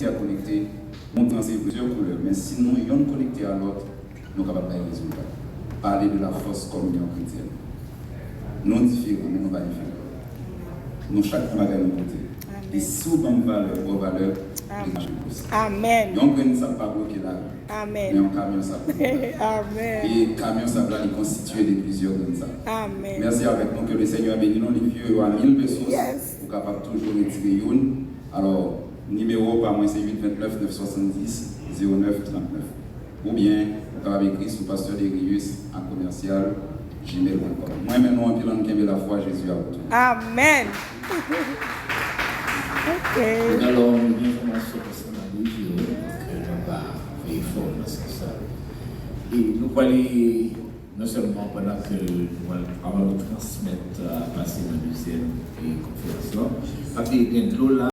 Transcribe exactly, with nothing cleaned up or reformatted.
a konekte, montre an se plizyè koulè, men si nou yonn konekte a lòt, nou kapab bay rezilta. Pale de la fòs kòminyon kretyèn. Nou diferan, men nou pa enferyè. Nou chak gen bagay nou pote. E si w ban m valè, bon valè, li mache pou sa. Yon grenn sab pa bloke lari. Men yon kamyon sab bloke lari. E kamyon sab la, li konstitye de plizyè grenn sab. Mèsi avèk nou, ke le Seigneur béni nou, li vye yo a mil pesos. Ou kapab toujou retire youn. Alò, nimewo pa mwen se uit vennèf nèf swasanndis zewo nèf trannèf. Oubyen, ou kapab ekri sou pastè Derius a komèsyal gmail pwen kòm. Mwen renmen nou anpil, ann kenbe lafwa, Jezi ap retounen. Amèn. Ok. Alò, nou gen enfòmasyon konsènan Bouji yo, donk nou va veye fò nan sans sa. E nou pwale non sèlman pandan ke nou pral, avan nou transmèt, pase nan dezyèm konferans lan, pa bliye gen dlo la.